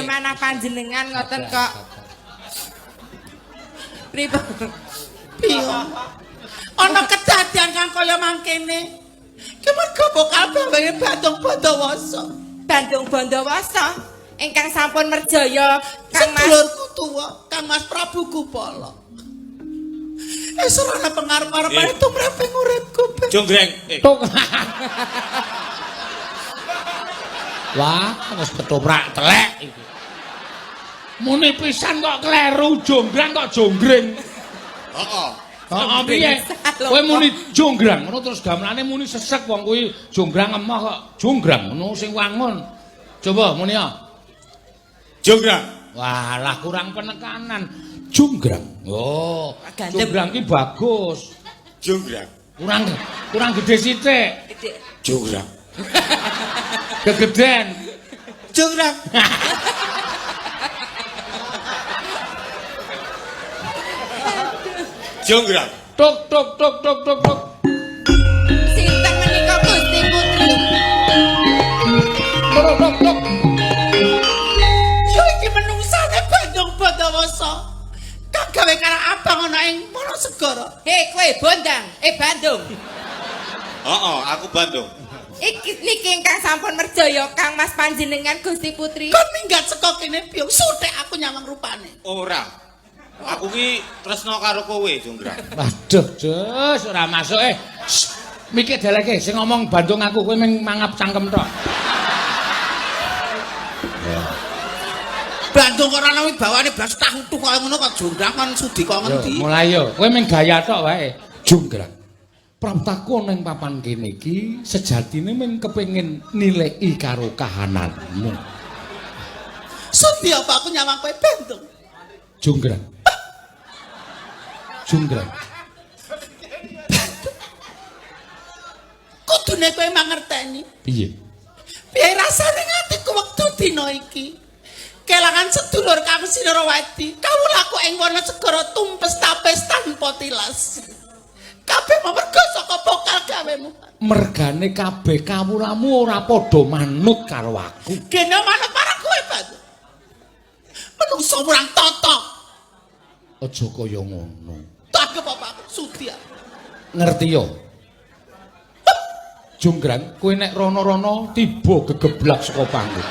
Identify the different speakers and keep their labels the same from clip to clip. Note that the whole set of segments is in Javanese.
Speaker 1: Manah panjenengan ngoten kok. Pripun?
Speaker 2: Piye? Ana kedadian kang kaya mangkene. Ki mergo bokal bawange Bandung Bondowoso.
Speaker 1: Bandung Bondowoso ingkang sampun merjaya Kang Mas.
Speaker 2: Sedulurku tuwa, Kang Mas Prabu Gupala. Wis ora ana pengarep-arepane tumrap ing uripku. Ben.
Speaker 3: Jonggreng.
Speaker 4: Tuk. Wah, wis ketoprak telek iki. Muni pisan kok kleru, jonggrang kok jonggreng.
Speaker 3: Heeh.
Speaker 4: Heeh, piye? Kowe muni jonggrang ngono terus gamelane muni sesek wong kuwi jonggrang emoh kok jonggrang ngono sing wangun. Coba muni ya.
Speaker 3: Jonggrang.
Speaker 4: Walah kurang penekanan. Jonggrang. Oh,
Speaker 1: Gandem.
Speaker 4: jonggrang ki bagus.
Speaker 3: Jonggrang.
Speaker 4: Kurang kurang gede sithik.
Speaker 1: Gede.
Speaker 3: Jonggrang.
Speaker 4: Gegeden.
Speaker 2: Jonggrang.
Speaker 3: Jonggrang.
Speaker 4: Tuk tuk tuk tuk tuk tuk.
Speaker 1: Sinten menika Gusti Putri?
Speaker 4: Tuk tuk tuk.
Speaker 2: Yo iki menungsane Bandung Bondowoso. Kang gawe karang abang ana ing Wonosegara.
Speaker 1: Hei kowe Bondang, Bandung.
Speaker 3: Heeh, aku Bandung.
Speaker 1: Iki niki ingkang sampun merjaya Kang Mas panjenengan Gusti Putri.
Speaker 2: Kon minggat saka kene Biyung, suthek aku nyawang rupane.
Speaker 3: Ora. Aku ki tresno karo kowe, Jonggrang.
Speaker 4: Waduh, Jus, ora masuk eh. Mikir deleke sing ngomong Bandung aku kowe mung mangap cangkem tok.
Speaker 2: Bandung ora ana wibawane blas tahu tuh kaya ngono kok jonggrang kon sudi kok
Speaker 4: Yo,
Speaker 2: ngendi.
Speaker 4: mulai yo. Kowe mung gaya tok wae. Jonggrang. Praptaku ana ing papan kene iki sejatine mung kepengin nilai karo kahananmu.
Speaker 2: Sudi apa aku nyawang kowe Bandung?
Speaker 4: Jonggrang. Jonggrang.
Speaker 2: Kudune kowe mangerteni.
Speaker 4: Piye?
Speaker 2: Piye rasane atiku wektu dina iki? Kelangan sedulur kang Sinarawati, kawulaku ing Wonosegara tumpes tapes tanpa tilas. Kabeh mergo saka pokal gawemu.
Speaker 4: Mergane kabeh kawulamu ora padha manut karo aku.
Speaker 2: Gene manut marang kowe, Bandung. Menungso murang tata.
Speaker 4: Aja kaya ngono.
Speaker 2: Tak apa aku sudi. aku.
Speaker 4: Ngerti yo? Jonggrang, kowe nek rono-rono tiba gegeblak saka panggung.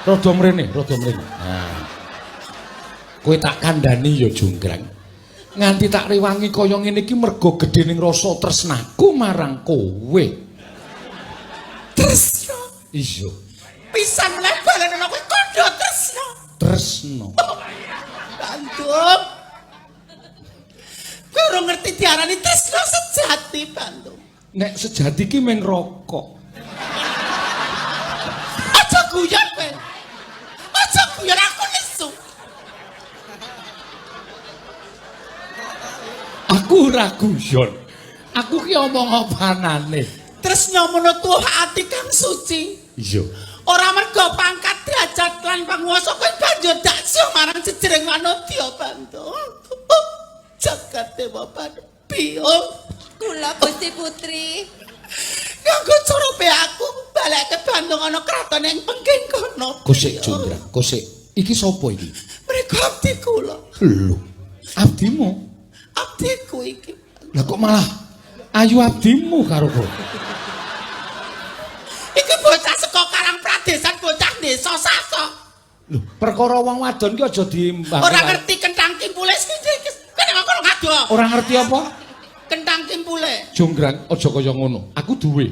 Speaker 4: Rada mrene, rada mrene. Nah. Kowe tak kandhani ya Jonggrang. Nganti tak rewangi kaya ngene iki mergo gedhening rasa tresnaku marang kowe.
Speaker 2: Tresno.
Speaker 4: Iya,
Speaker 2: Pisan meneh balen ana kowe kandha tresno.
Speaker 4: tresno.
Speaker 2: Bandung. Kowe ora ngerti diarani tresno sejati, Bandung.
Speaker 4: Nek sejati ki mung rokok.
Speaker 2: Aja guyon kowe. Aja guyon aku nesu.
Speaker 4: Aku ora guyon. Aku ki omong opanane.
Speaker 2: Tresno mono tuwa ati kang suci.
Speaker 4: Iya.
Speaker 2: Ora mergo pangkat derajat lan panguwasa kowe banjur daksa marang jejering manudya, Bandung. Oh, jagat dewa Bandung. Biyung.
Speaker 1: Kula Gusti Putri.
Speaker 2: Nganggo cara pe aku balekke Bandung ana kraton ing pengging kono.
Speaker 4: Kosik Jonggrang, kosik. Iki sapa iki?
Speaker 2: Mereka abdi kula.
Speaker 4: Lho, abdimu.
Speaker 2: Abdiku iki.
Speaker 4: Lah kok malah ayu abdimu karo kowe.
Speaker 2: Iki bocah saka Karang Pradesan, bocah desa Saso.
Speaker 4: Lho, perkara wong wadon ki aja diimbang.
Speaker 2: Ora ngerti kentang kimpule iki. Kene kok ngado.
Speaker 4: Ora ngerti apa?
Speaker 2: Kentang kimpule.
Speaker 4: Jonggrang aja kaya ngono. Aku duwe.